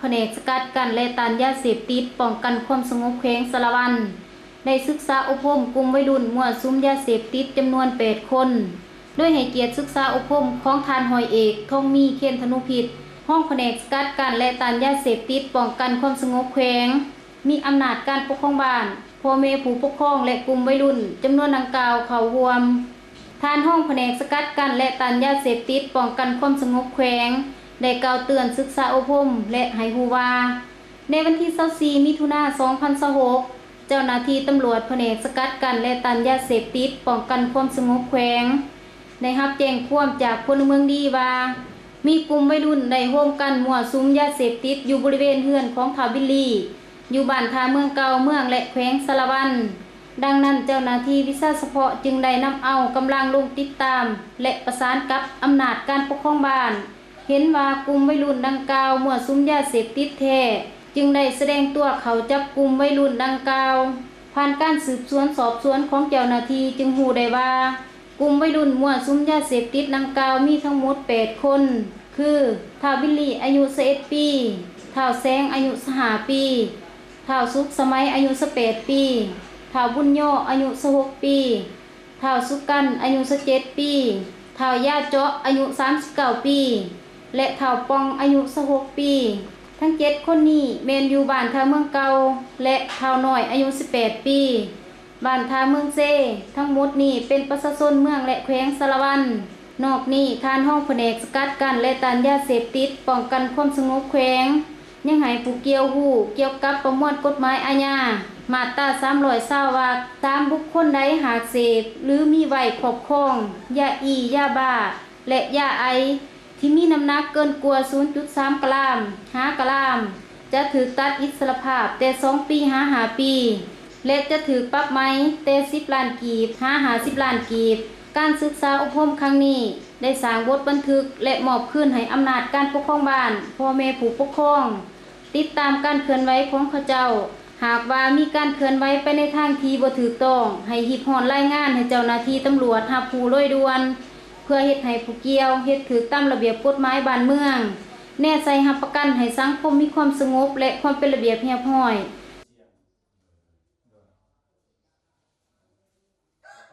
ພະແນກສະກັດກັ້ນ ແລະ ຕ້ານຢາເສບຕິດ ປ້ອງກັນຄວາມສະຫງົບແຂວງສາລະວັນ ໄດ້ສຶກສາອົບຮົມກຸ່ມໄວລຸ້ນມົ້ວສຸມຢາເສບຕິດຈຳນວນແປດຄົນ ໂດຍໃຫ້ກຽດສຶກສາອົບຮົມຂອງທ່ານຮ້ອຍເອກ ທອງມີ ເຄນທະນຸພິດ ຮອງພະແນກສະກັດກັ້ນ ແລະ ຕ້ານຢາເສບຕິດ ປ້ອງກັນຄວາມສະຫງົບແຂວງ ມີອຳນາດການປົກຄອງບ້ານ, ພໍ່ແມ່ຜູ້ປົກຄອງ ແລະ ກຸ່ມໄວລຸ້ນຈຳນວນດັ່ງກ່າວເຂົ້າຮ່ວມ. ທ່ານຮອງພະແນກສະກັດກັ້ນ ແລະ ຕ້ານຢາເສບຕິດ ປ້ອງກັນຄວາມສະຫງົບແຂວງ ໄດ້ກ່າວເຕືອນສຶກສາອົບຮົມ ແລະ ໃຫ້ຮູ້ວ່າ ໃນວັນທີຊາວສີ່ ມິຖຸນາ ສອງພັນຊາວຫົກ ເຈົ້າໜ້າທີ່ຕຳຫຼວດພະແນກສະກັດກັ້ນ ແລະ ຕ້ານຢາເສບຕິດ ປ້ອງກັນຄວາມສະຫງົບແຂວງ ໄດ້ຮັບແຈ້ງຄວາມຈາກພົນລະເມືອງດີວ່າ ມີກຸ່ມໄວລຸ້ນໄດ້ໂຮມກັນມົ້ວສຸມຢາເສບຕິດຢູ່ບໍລິເວນເຮືອນຂອງທ້າວບິນລີ ຢູ່ບ້ານທ່າເມືອງເກົ່າ ເມືອງ ແລະ ແຂວງສາລະວັນ. ດັ່ງນັ້ນ ເຈົ້າໜ້າທີ່ວິຊາສະເພາະຈຶ່ງໄດ້ນຳເອົາກຳລັງລົງຕິດຕາມ ແລະ ປະສານກັບອຳນາດການປົກຄອງບ້ານ ເຫັນວ່າກຸ່ມໄວລຸ້ນດັ່ງກ່າວມົ້ວສຸມຢາເສບຕິດແທ້ ຈຶ່ງໄດ້ສະແດງຕົວເຂົ້າຈັບກຸ່ມໄວລຸ້ນດັ່ງກ່າວ. ຜ່ານການສືບສວນສອບສວນຂອງເຈົ້າໜ້າທີ່ຈຶ່ງຮູ້ໄດ້ວ່າ ກຸ່ມໄວລຸ້ນມົ້ວສຸມຢາເສບຕິດດັ່ງກ່າວມີທັງໝົດແປດຄົນ ຄື ທ້າວບິນລີ ອາຍຸຊາວເອັດປີ, ທ້າວແສງ ອາຍຸຊາວຫ້າປີ, ທ້າວສຸກສະໄໝ ອາຍຸຊາວແປດປີ, ທ້າວບຸນຍໍ ອາຍຸຊາວຫົກປີ, ທ້າວສຸກັນ ອາຍຸຊາວເຈັດປີ, ທ້າວຢາເຈາະ ອາຍຸສາມສິບເກົ້າປີ ແລະ ທ້າວປ່ອງ ອາຍຸຊາວຫົກປີ. ທັງເຈັດຄົນນີ້ແມ່ນຢູ່ບ້ານທ່າເມືອງເກົ່າ ແລະ ທ້າວນ້ອຍ ອາຍຸສິບແປດປີ ບ້ານທ່າເມືອງເຊ. ທັງໝົດນີ້ເປັນປະຊາຊົນເມືອງ ແລະ ແຂວງສາລະວັນ. ນອກນີ້ ທ່ານຮອງພະແນກສະກັດກັ້ນ ແລະ ຕ້ານຢາເສບຕິດ ປ້ອງກັນຄວາມສະຫງົບແຂວງ ຍັງໃຫ້ຜູ້ກ່ຽວຮູ້ກ່ຽວກັບປະມວນກົດໝາຍອາຍາ ມາດຕາສາມຮ້ອຍຊາວ ວ່າ ສາມບຸກຄົນໃດຫາກເສບ ຫຼື ມີໄວ້ຄອບຄອງ ຢາອີ, ຢາບ້າ ແລະ ຢາໄອ ທີ່ມີນ້ຳໜັກເກີນກວ່າສູນຈຸດສາມກຣາມ ຫາກຣາມ ຈະຖືກຕັດອິດສະລະພາບແຕ່ສອງປີຫາຫ້າປີ ແລະ ຈະຖືກປັບໃໝແຕ່ສິບລ້ານກີບຫາຫ້າສິບລ້ານກີບ. ການສຶກສາອົບຮົມຄັ້ງນີ້ ໄດ້ສ້າງບົດບັນທຶກ ແລະ ມອບຄືນໃຫ້ອຳນາດການປົກຄອງບ້ານ, ພໍ່ແມ່ຜູ້ປົກຄອງ ຕິດຕາມການເຄື່ອນໄຫວຂອງເຂົາເຈົ້າ. ຫາກວ່າມີການເຄື່ອນໄຫວໄປໃນທາງທີ່ບໍ່ຖືກຕ້ອງ, ໃຫ້ຮີບຮ້ອນລາຍງານໃຫ້ເຈົ້າໜ້າທີ່ຕຳຫຼວດຮັບຮູ້ໂດຍດ່ວນ ເພື່ອເຮັດໃຫ້ຜູ້ກ່ຽວເຮັດຖືກຕາມລະບຽບກົດໝາຍບ້ານເມືອງ, ແນໃສ່ຮັບປະກັນໃຫ້ສັງຄົມມີຄວາມສະຫງົບ ແລະ ຄວາມເປັນລະບຽບຮຽບຮ້ອຍ.